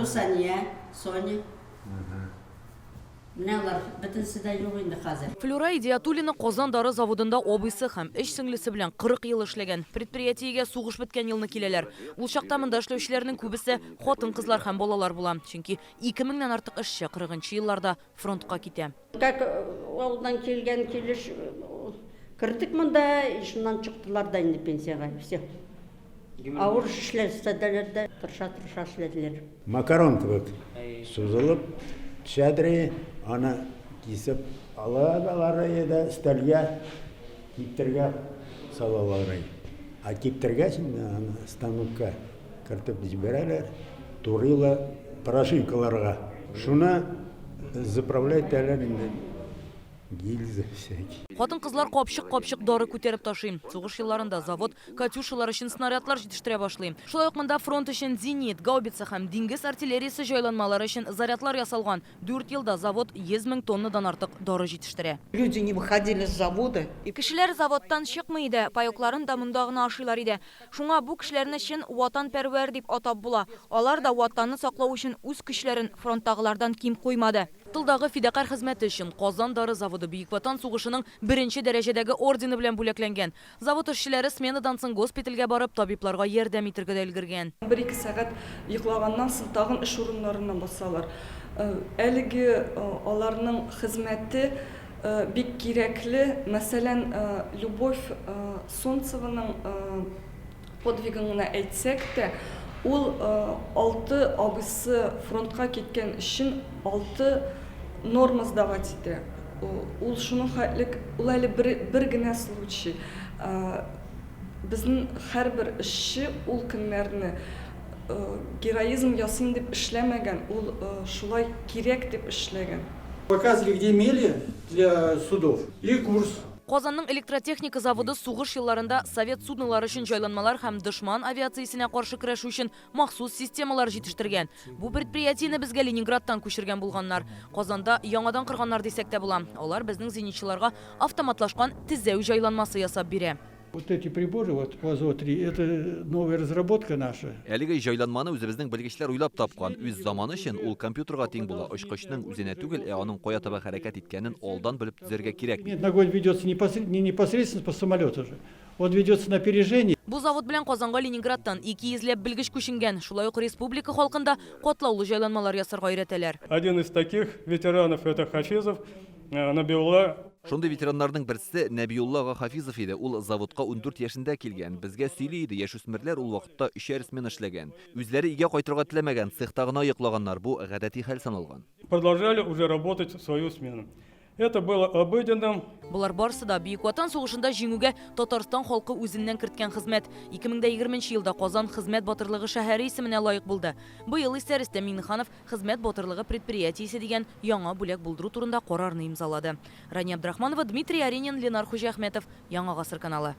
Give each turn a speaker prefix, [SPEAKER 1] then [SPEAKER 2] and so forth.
[SPEAKER 1] Бу Сания, Соня. Менә алар бөтенесе дә юк инде хәзер.
[SPEAKER 2] Флюра Идиатуллина Казан дары заводында абыйсы һәм өч сеңлесе белән 40 ел эшләгән. Предприятиегә сугыш беткән елны киләләр. Ул чакта монда эшләүчеләрнең күбесе хатын-кызлар һәм балалар була. Чөнки ике меңнән артык эшче 40 нчы елларда фронтка китә.
[SPEAKER 1] Как авылдан килгән килеш кердек монда, и шуннан чыктылар да инде пенсиягә, и все. Авыр эш эшләсәләр дә, тырыша-тырыша эшләделәр.
[SPEAKER 3] Макарон кебек сузылып төшәдер, аны кисеп алалар да өстәлгә киптергә салалар. Ә киптергәч инде аны станокка кертеп җибәрәләр, турыйлар порошинкаларга. Шуны заправлять итәләр инде. Гильза всякие.
[SPEAKER 2] Хатын-кызлар капчык-капчык дары күтәреп ташый. Сугыш елларында завод Катюшалар өчен снарядлар җитештерә башлый. Шулай ук монда фронт өчен зенит, гаубица һәм диңгез артиллериясе җайланмалары өчен зарядлар ясалган. Дүрт елда завод 100 мең тоннадан артык дары җитештерә.
[SPEAKER 4] Люди не выходили с завода.
[SPEAKER 5] Кешеләр заводтан чыкмый иде, паекларын да монда гына ашыйлар иде. Шуңа бу кешеләрне чын ватанпәрвәр дип атап була. Алар да Ватанны саклау өчен үз көчләрен фронттагылардан ким куймады.
[SPEAKER 2] Тылдагы фидакарь хезмәте өчен Казан дары заводы Бөек Ватан сугышының беренче дәрәҗәдәге ордены белән бүләкләнгән. Завод эшчеләре сменадан соң госпитальгә барып, табибларга ярдәм итергә дә өлгергән.
[SPEAKER 6] Бер-ике сәгать йоклаганнан соң тагын эш урыннарына басалар. Әлеге аларның хезмәте бик кирәкле. Мәсәлән, Любовь Солнцеваның подвигын гына әйтсәк тә, ул алты абыйсы фронтка киткән өчен алты норма сдавать итә. Ул шуның хәтлек, ул әле бер, бер генә случай. Безнең һәрбер эшче ул көннәрне героизм ясыйм дип эшләмәгән, ул шулай кирәк дип эшләгән.
[SPEAKER 7] Показывали, где мели для судов и курс.
[SPEAKER 2] Казанның электротехника заводы сугыш елларында совет суднолары өчен җайланмалар һәм дошман авиациясенә каршы көрәшү өчен махсус системалар җитештергән. Бу предприятиене безгә Ленинградтан күчергән булганнар. Казанда яңадан корганнар дисәк тә була. Алар безнең зенитчыларга автоматлашкан тезәү җайланмасы ясап бирә.
[SPEAKER 7] Вот эти приборы, вот ПАЗО-3, это новая разработка наша.
[SPEAKER 8] Әлеге җайланманы үзебезнең белгечләр уйлап тапкан. Үз заманы өчен ул компьютерга тиң була. Очкычның үзенә түгел, ә аның кая таба хәрәкәт иткәнен алдан белеп төзәргә кирәк.
[SPEAKER 7] Огонь ведется не непосредственно по самолету же, он ведется на опережение.
[SPEAKER 2] Бу завод белән Казанга Ленинградтан 200 ләп белгеч күченгән. Шулай ук республика халкын да катлаулы җайланмалар ясарга өйрәтәләр.
[SPEAKER 9] Один из таких ветеранов, это Хафизов Набиулла.
[SPEAKER 8] Шундый ветераннарның берсе Нәбиулла ага Хафизов иде. Ул заводка 14 яшендә килгән. Безгә сөйли иде, яшүсмерләр ул вакытта өчәр смена эшләгән. Үзләре өйгә кайтырга теләмәгән, цехта гына йоклаганнар. Бу гадәти хәл саналган.
[SPEAKER 9] Продолжали уже работать в свою смену. Это было обыденным.
[SPEAKER 2] Болар барысы да Бөек Ватан сугышында җиңүгә Татарстан халкы үзеннән керткән хезмәт. 2020 елда Казан Хезмәт батырлыгы шәһәре исеменә лаек булды. Быел исә Рөстәм Миңнеханов Хезмәт батырлыгы предприятиесе дигән яңа бүләк булдыру турында карарны имзалады. Рания Абдрахманова, Дмитрий Аринин, Ленар Хуҗиәхмәтов, Яңа Гасыр каналы.